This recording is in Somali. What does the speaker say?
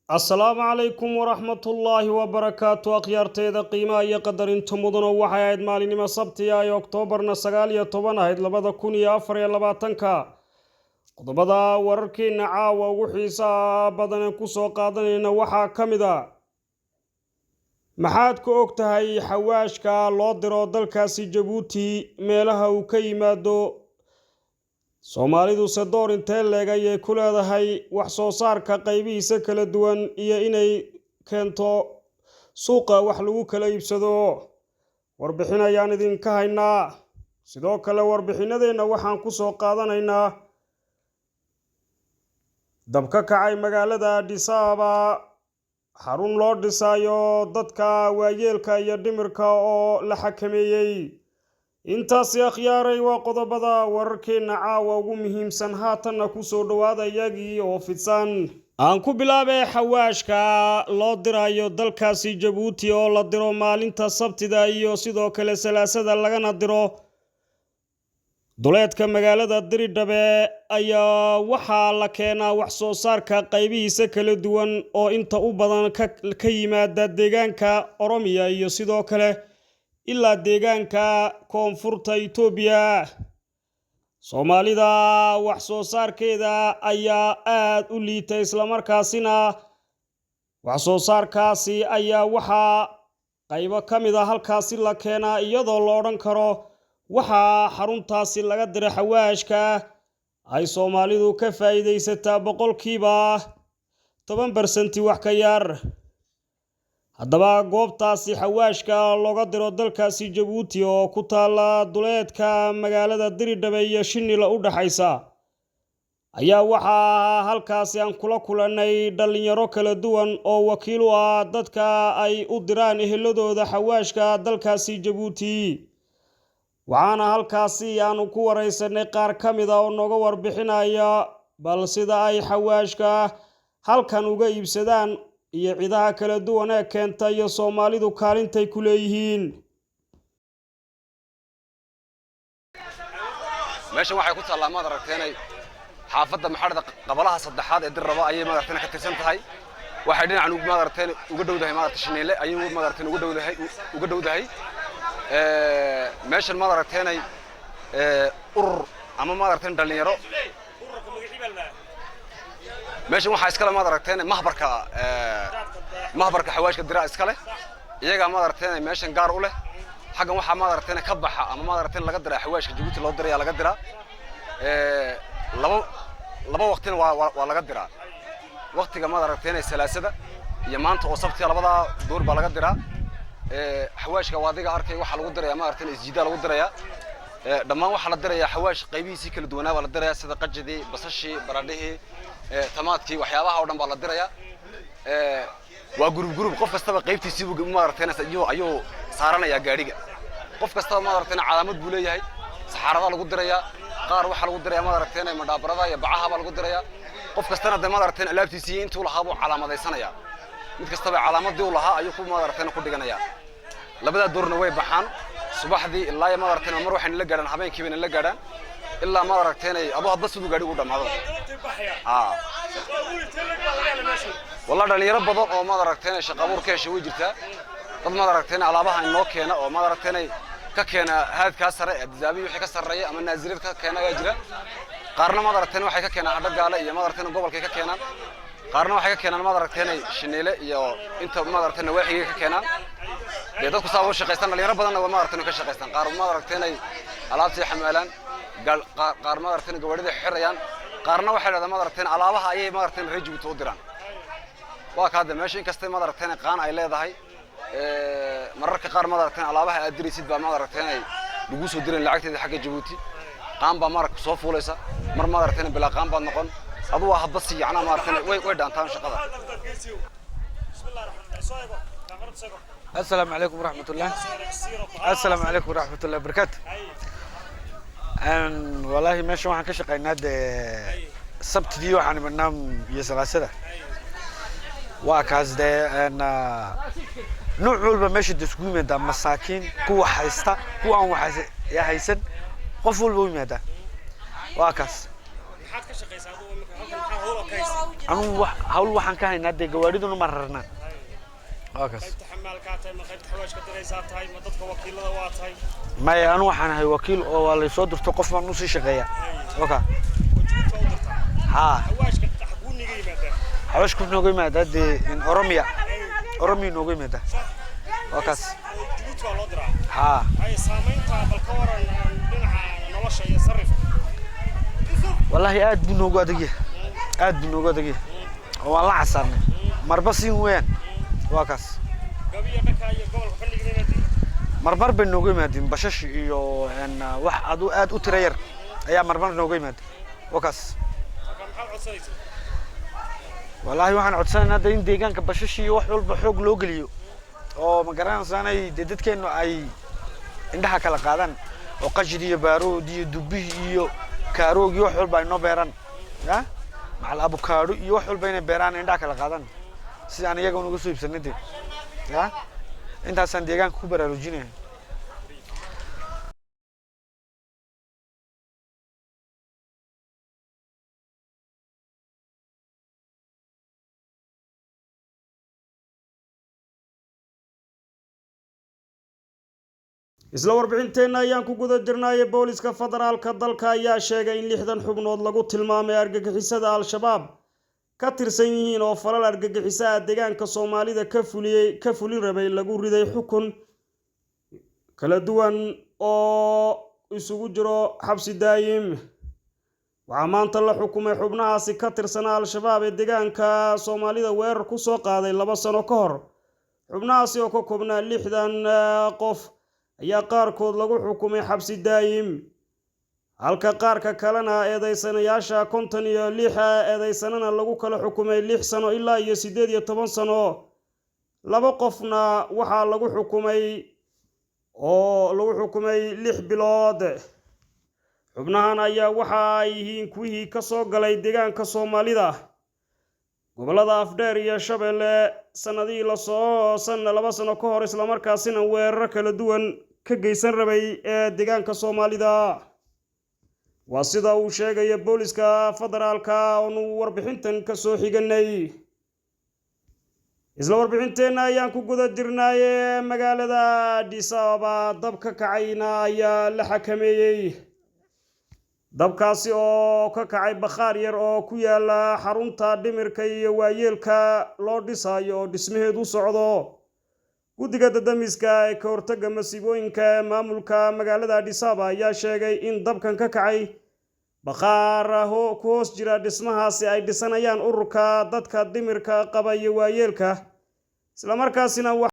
Asalaamu calaykum waraxmatullaahi wabarakaatu. Akhyaarteeda qiimaha iyo qadarinta mudano, waxay ahayd maalinimo Sabtiga ee Oktoobarna 19 ahayd 2024-ka. Qodobada wararkeena caawa ugu xiisaha badan kusoo qaadanayna waxaa ka mid a: maxaad ka og tahay xawaashka loo diro dalkaasi Jabuuti, meelaha uu ka yimaado, Soomaalidu se door intee leeg ayay ku leedahay wax soo saarka qaybihiisa kala duwan iyo inay keento suuqa wax lagu kala iibsado? Warbixin ayaan idinka haynaa. Sidoo kale warbixinadeenna waxaan ku soo qaadanaynaa dab ka kacay magaalada Addis Ababa, xarun loo dhisayo dadka waayeelka iyo dhimirka oo la xakameeyey. Intaasi, akhyaaray, waa qodobada wararkeenna caawa ugu muhiimsan. Haatanna kusoo dhowaada iyagii oo fidsan. Aan ku bilaabay xawaashka loo dirayo dalkaasi Jabuuti oo la diro maalinta Sabtida iyo sidoo kale Salaasada, lagana diro duleedka magaalada Diridhabe, ayaa waxaa la keenaa wax soo saarka qaybihiisa kala duwan oo inta u badan ka yimaada deegaanka Oromiya iyo sidoo kale ilaa deegaanka koonfurta Itoobiya. Soomaalida wax soo saarkeeda ayaa aada u liita, islamarkaasina wax soo saarkaasi ayaa waxaa qaybo ka mid a halkaasi la keenaa, iyadoo la odhan karo waxaa xaruntaasi laga dira xawaashka ay Soomaalidu ka faa'iidaysataa 10% wax ka yar. Haddaba goobtaasi xawaashka looga diro dalkaasi Jabuuti oo ku taala duleedka magaalada Diridhabe iyo Shinila u dhaxaysa ayaa waxaa halkaasi aan kula kulannay dhallinyaro kala duwan oo wakiil u ah dadka ay u diraan eheladooda xawaashka dalkaasi Jabuuti. Waxaana halkaasi aanu ku waraysanay qaar ka mid a oo nooga warbixinaya bal sida ay xawaashka halkan uga iibsadaan iyo cidaha kala duwan ee keenta iyo Soomaalidu kaalintay ku leeyihiin. Meeshan waxay ku taallaa, maad aragteenay, xaafadda Maxarda, qabalaha saddexaad ee Dirraba ayay, maad aragteen, ka tirsan tahay. Waxay dhinacan, maad aragteen, uga dhowdahay, maad aragtay, Shiniile ayay, maad aragteen, uga dhowdahay uga dhowdahay. Meeshan, maad aragteenay, urur ama, maad aragteen, dhalinyaro meeshan waxaa iskale, maad aragteen, mahbarka xawaashka diraa iskale. Iyagaa, maad aragteen, meeshan gaar u leh. Xaggan waxaa, maad aragteen, ka baxa ama, maad aragteen, laga diraa xawaashka Jabuuti loo diraya laga diraa. Laba waqtina waa laga diraa: waqtiga, maad aragteen, Salaasada iyo maanta oo Sabtiga, labadaa duur baa laga diraa xawaashka. Waa adiga arkay, waxaa lagu dirayaa, maad aragteen, isjiidaa lagu dirayaa. Dhammaan waxaa la dirayaa xawaash qaybihiisii kala duwanaa baa la dirayaa, sida qajadii, basashii, baradhihii, tamaadkii, waxyaabaha oo dhan baa la dirayaa. Waa gurub gurub, qof kastaba qaybtiisii buu, maad aragteen, ayuu saaranayaa gaadhiga. Qof kastaba, maad aragteen, calaamad buu leeyahay. Saxaaradaa lagu dirayaa, qaar waxaa lagu dirayaa, maad aragteen, madhaabarada iyo bacaha baa lagu dirayaa. Qof kastana de, maad aragteen, alaabtiisii intuu lahaa buu calaamadaysanaya. Mid kastaba calaamadii uu lahaa ayuu ku, maad aragteen, ku dhiganayaa. Labadaa doorna way baxaan subaxdii ilaa, maad aragteen, mar waxay nala gaadhaan habeenkii bay nala gaadhaan, ilaa, maad aragteen, aduu hadba siduu gaadhigu u dhamaado. Wallah, dhalinyaro badan oo, maad aragteen, shaqa abuur ka heshay way jirtaa. Dad, maad aragteen, alaabaha inoo keena oo, maad aragteen, ka keena haadkaa sare, Abdizaabi wixii ka sarreeya ama Naasirad ka keena ayaa jira. Qaarna, maad aragteen, waxay ka keenaan Hadho Gaale iyo, maad aragteen, gobolkay ka keenaan. Qaarna waxay ka keenaan, maad aragteen, Shiniile iyo inta, maad aragteen, nawaaxigay ka keenaan. Dee dadku saa u shaqaystaan. Dhalinyaro badanna waa, maad aragteen, ka shaqaystaan. Qaar, maad aragteen, alaabtii xamaalaan, qaar, maad aragteen, gawaadhida xirayaan, qaarna waxay dhahdaan, maad aragteen, alaabaha ayay, maad aragteen, reer Jabuuti u diraan. Waa ka hadda meesha, inkastay, maad aragteen, qaan ay leedahay, mararka qaar, maad aragteen, alaabaha aad diraysid baa, maad aragteen, ay lagu soo diran lacagteeda xagga Jabuuti. Qaan baa maaragta soo fuulaysa mar, maad aragteen, bilaa qaan baad noqon. Adu waa hadba si yacnaa, maad aragteen, way dhaantaan shaqada. السلام عليكم ورحمة الله، السلام عليكم ورحمة الله وبركاته. أن والله meesha waxaan ka shaqaynaa dee Sabtidii waxaan imanaa iyo Salaasada. Waa kaas dee nooc walba meesha de iskugu yimaadaa: masaakiin, kuwa haysta, kuwa aan wax haysan, qof walba u yimaadaa. Waa kaas. Anugu hawl waxaan ka haynaa dee gawaadhiduna ma rarnaa. Waa kaas. Maya, anu waxaan ahay wakiil oo waa laysoo dirto, qof baan usii shaqeeya. Oka haa, xawaashku wuxuu nooga yimaadaa dee in Oromia, Oromia nooga yimaadaa. Waa kaas haa. Wallaahi aad buu noogu adag yahay, aad buu noogu adag yahay oo waan la casaarnay marba siin weeyaan. Waa kaas. Marmar bay nooga yimaadeen bashash iyo wax adu aad u tira yar ayaa marmar nooga yimaada. Waa kaas. Wallaahi waxaan codsanaynaa de in deegaanka bashash iyo wax walba xoog loo geliyo oo ma garanaysaanay dee dadkeennu ay indhaha kala qaadaan oo qashid iyo baarood iyo dubihi iyo kaaroog iyo wax walba ay noo beeraan, ya macal abukaadho iyo wax walba inay beeraan, indhaha kala qaadaan si aan iyaga unaga soo iibsanay dee. Ya intaasaan deegaanka ku baraarujinaya. Isla warbixinteenna ayaan ku guda jirnaaye, booliska federaalka dalka ayaa sheegay in 60 xubnood lagu tilmaamay argagixisada Al-Shabaab ka tirsan yihiin oo falal argagixisaha deegaanka Soomaalida ka fuliyey ka fulin rabay lagu riday xukun kala duwan oo isugu jiro xabsi daayim. Waxaa maanta la xukumay xubnahaasi ka tirsanaa Al-Shabaab ee deegaanka Soomaalida weerar ku soo qaaday 2 sano ka hor. Xubnahaasi oo ka koobnaa 60 qof ayaa qaarkood lagu xukumay xabsi daayim, halka qaarka kalena eedeysanayaasha 56 eedeysanana lagu kala xukumay 6 sano ilaa iyo 18 sano. 2 qofna waxaa lagu xukumay oo lagu xukumay 6 bilood. Xubnahan ayaa waxa ay yihiin kuwii ka soo galay deegaanka Soomaalida gobollada Afdheer iyo Shabeelle sanadihii lasoo 2 sano ka hor, islamarkaasina weeraro kala duwan ka geysan rabay ee deegaanka Soomaalida. Waa sida uu sheegaya booliska federaalka oonu warbixintan ka soo xiganay. Isla warbixinteenna ayaan ku guda jirnaaye, magaalada Addis Ababa dab ka kacayna ayaa la xakameeyey. Dabkaasi oo ka kacay bakhaar yar oo ku yaala xarunta dhimirka iyo waayeelka loo dhisayo oo dhismaheedu socdo. Guddiga dadamiska ee ka hortagga masiibooyinka maamulka magaalada Addis Ababa ayaa sheegay in dabkan ka kacay bakhaar ku hoos jira dhismahaasi ay dhisanayaan ururka dadka dhimirka qaba iyo waayeelka, islamarkaasina